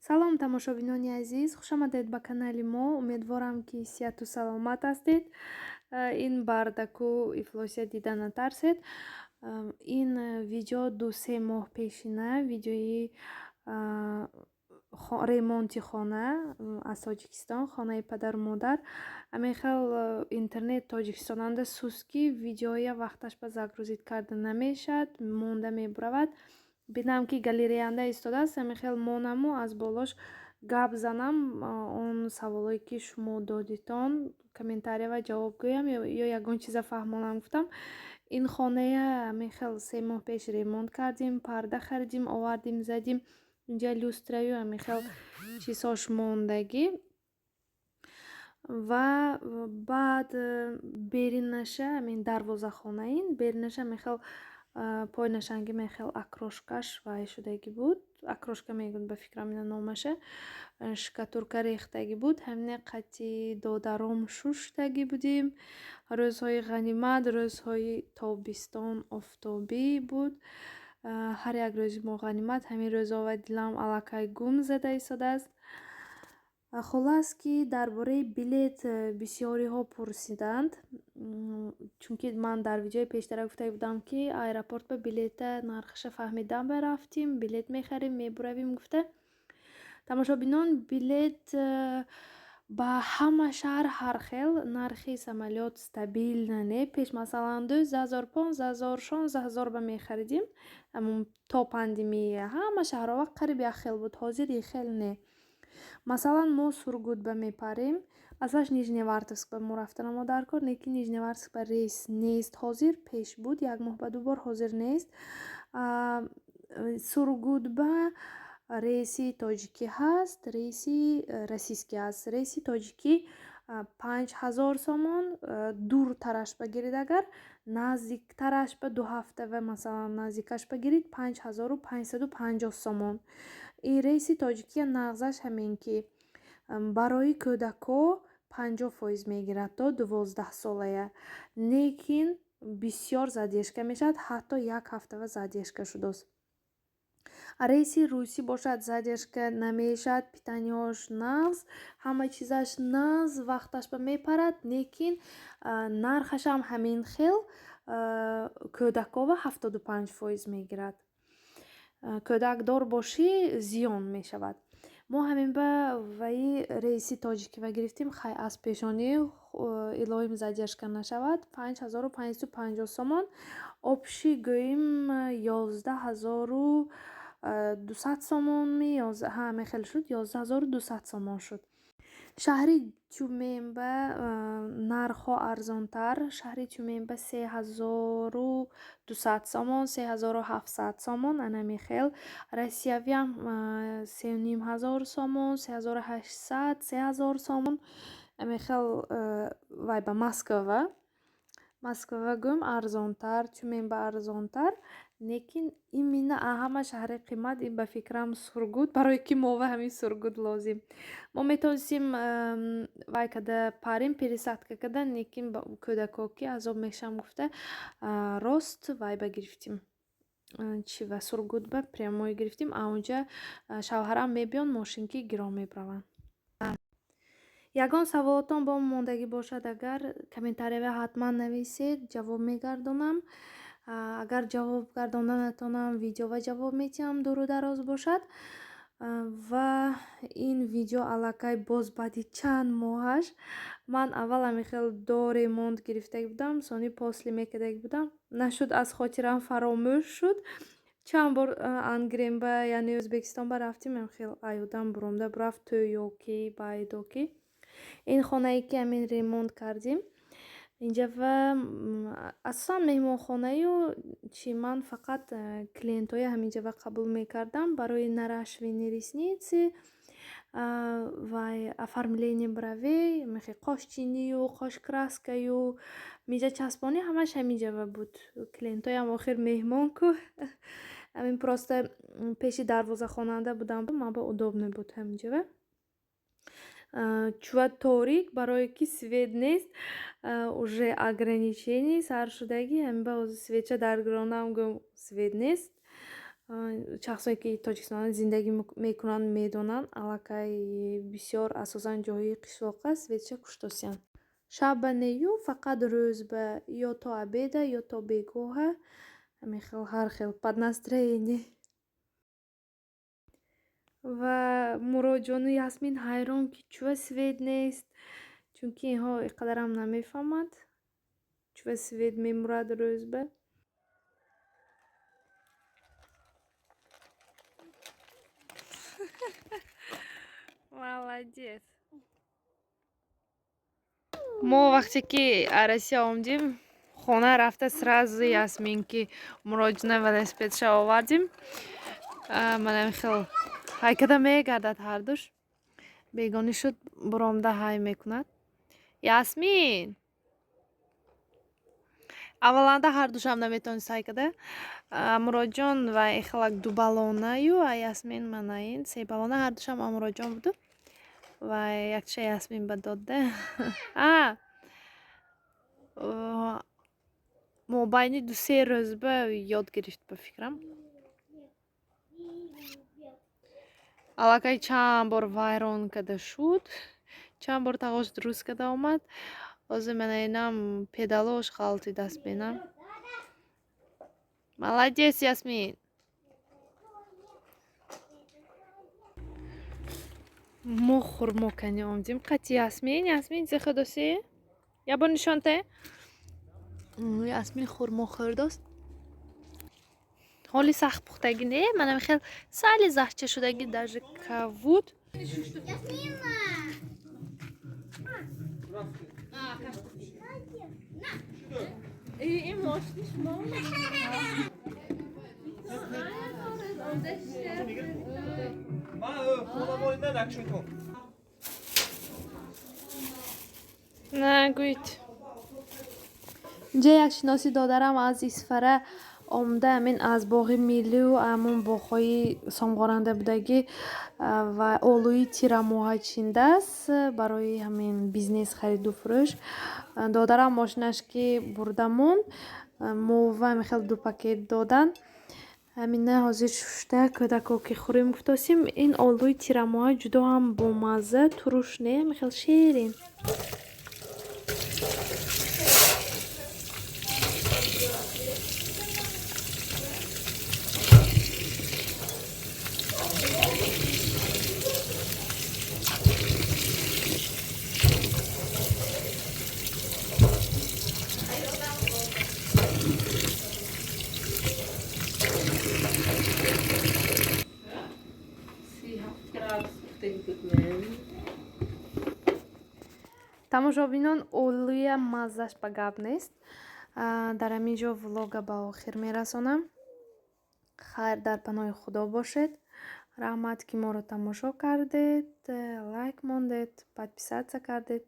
Салом, тамошобинони азиз, хушомадед ба канали мо. Умедворам, ки сиҳату саломат ҳастед. Ин бардаку ифлосия дида натарсед. Ин видео 2-3 моҳ пешина, видеои ремонти хона аз Тоҷикистон, хонаи падару модар. Ҳамин хел интернет тоҷикистонанда суст, ки видеоя вақташ ба загрузить карда намешавад, монда мебуравад. Бинам, ки галереянда истодааст, ҳамин хел монаму аз болош гап занам, он саволое ки шумо додитон, комментариява ҷавоб гӯям ё ягон чиза фаҳмонам, гуфтам. Ин хоная ҳамин хел 3 моҳ пеш ремонт кардем, парда харидим, овардим, задим. Инҷа люстраю ҳамин хел чизҳош мондагӣ. Ва баъд беринаша, ҳамин дарвозахонаин беринаша, ҳамин хел пойнашанги мехел окрошкаш вай шудагӣ буд. Окрошка мегӯянд, ба фикрам, ина номаша. Штукатурка рехтагӣ буд. Ҳамине қати додаром шуштагӣ будем. Рӯзҳои ғанимат, рӯзҳои тобистон, офтобӣ буд. Ҳар як рӯзи мо ғанимат. Ҳамин рӯзҳо дилам аллакай гум зада истодааст. Хуллас, ки дар бораи билет бисёриҳо пурсиданд, чунки ман дар видеои пештара гуфта будам, ки аэропорт ба билета нархаша фаҳмидан рафтим, билет мехарем, мебуравем, гуфта. Тамошобинон, билет ба ҳама шаҳр ҳар хел, нархи самолёт стабильно не. Пеш, масалан, 12 0, 15 0, 16 0 ба мехаридим то пандемия, ҳама шаҳрҳо қариб як хел буд. Ҳозир ин хел не. Масалан, мо Сургут ба мепарем, аслаш Нижневартовск ба мо рафтанамо дар кор, лекин Нижневартовск ба рейс нест ҳозир. Пеш буд, як моҳ ба ду бор, ҳозир нест. Сургут ба рейси тоҷикӣ ҳаст, рейси российский ҳаст. Рейси тоҷикӣ 5000 сомон дуртараш ба гирид, агар наздиктараш ба 2 ҳафта ва масалан наздикаш ба гирид, 5550 сомон. Ин рейси тоҷикия нағзаш ҳамин, ки барои кӯдакҳо 50% мегирад то 12-солая, лекин бисёр задержка мешавад, ҳатто як ҳафтава задержка шудааст. Рейси русӣ бошад, задержка намешавад, питанияҳош нағз, ҳама чизаш нағз, вақташ ба мепарад, лекин нархашам ҳамин хел, кӯдакова 75% мегирад. Кӯдакдор бошӣ, зиён мешавад. Мо ҳамин ба ваи рейси тоҷикива гирифтем. Хай, аз пешонӣ илоҳим задержка нашавад. 5550 сомон, общий гӯем, 11 200 сомон, ҳа, мехел шуд, 11 200 сомон шуд. Шаҳри Тюмен ба нархҳо арзонтар. Шаҳри Тюмен ба 3200 сомон, 3700 сомон, анами хел. Россиявиам 3500 сомон, 3800, 3000 сомон, ами хел. Вай ба Москвава, Москвава гӯем, арзонтар, Тюмен ба арзонтар, лекин именно ҳама шаҳри қимат ин, ба фикрам, Сургут, барое ки мова ҳамин Сургут лозим. Мо метавонистем вай када парем, пересадка када, лекин кӯдакҳо ки азоб мешавам гуфта, рост вай ба гирифтем, чи ва Сургут ба прямой гирифтем. А онҷа шавҳарам мебиён, мошинки гирон мебараванд. Ягон саволотон бо мондагӣ бошад, агар комментариява ҳатман нависед, ҷавоб мегардонам. Агар ҷавоб гардонда натавонам, видеова ҷавоб медиҳам, дуру дароз бошад. Ва ин видео аллакай боз баъди чанд моҳаш. Ман аввал ҳамин хел до ремонт гирифтагӣ будам, сони после мекардагӣ будам, нашуд, аз хотирам фаромӯш шуд. Чанд бор Ангренба, яъне Ӯзбекистон ба рафтим, ҳамин хел аёдам буромда рафт тӯёкӣ, байдокӣ. Ин хонае ки ҳамин ремонт кардем инҷа ва асосан меҳмонхонаю чи, ман фақат клиентҳои ҳаминҷава қабул мекардам барои наращивание ресницы, вай оформление бровей, мехе қошчинию, қошкраскаю, мижачаспонӣ, ҳамаш ҳаминҷава буд. Клиентҳоям охир меҳмон ку, ҳамин просто пеши дарвозахонанда будам, ман ба удобно буд ҳаминҷава. Чува торик, барое ки свет нест, уже ограничение сар шудагӣ, ҳамин ба свеча дар гиронам, гӯям, свет нест. Шахсое ки Тоҷикистонда зиндагӣ мекунанд, медонанд, аллакай бисёр асосан ҷоҳои қишлоқа светша куштосиянд. Шаба нею, фақат рӯзба, ё то обеда, ё то бегоҳа, ҳамин хел ҳар хел под настроение. Ва Муроҷону Ясмин ҳайрон, ки чува свет нест, чунки инҳо иқадарам намефаҳмад, чува свет мемурад рӯзба. Молодец. Мо вақте ки Россия омадем, хона рафта сразу Ясмин ки Муроҷона велосипедша овардем. Манам хел ҳайкада мегардад ҳардуш. Бегонӣ шуд, буромда ҳай мекунад. Ясмин! Авваланда ҳардушам наметавонист ҳайкада. Муроҷон ва ихелак дубалонаю, а Ясмин манаин себалона, ҳардушам Амуроҷон буду. Ва якча Ясмин ба додда. А! Мобайни 2-3 рӯзба ёд гирифт ба фикрам. Аллакай чанд бор вайрон карда шуд, чанд бор тағош дуруст карда омад. Ҳозир мана инам педалош ғалти даст бинам. Молодец, Ясмин. Мо хурмо кани омадем қати Ясмин. Ясмин, зе хӯрдосӣ? Як бор нишон те. Ясмин хурмо хӯрдост. Ҳоли сахт пухтагӣ не, манам хел сали захча шудагӣ, даже кавуд. Нагӯед. Инҷа як шиноси додарам аз Исфара омда, ҳамин аз боғи миллию ҳамон боғҳои сомғоранда будагӣ ва олӯи тирамоҳа чиндааст барои ҳамин бизнес хариду фурӯш. Додарам мошинаш ки бурда монд, мова ҳамин хел 2 пакет додан. Ҳамина ҳозир шушта кӯдако ки хӯрем гуфтосим. Ин олӯи тирамоҳа ҷудо ҳам бомазза, туруш не, ҳамин хел ширин. Тамошобинон, олӯя маззаш ба гап нест. Дар ҳамин ҷо влога ба охир мерасонам. Хайр, дар паноҳи Худо бошед. Раҳмат, ки моро тамошо кардед, лайк мондед, подписаться кардед.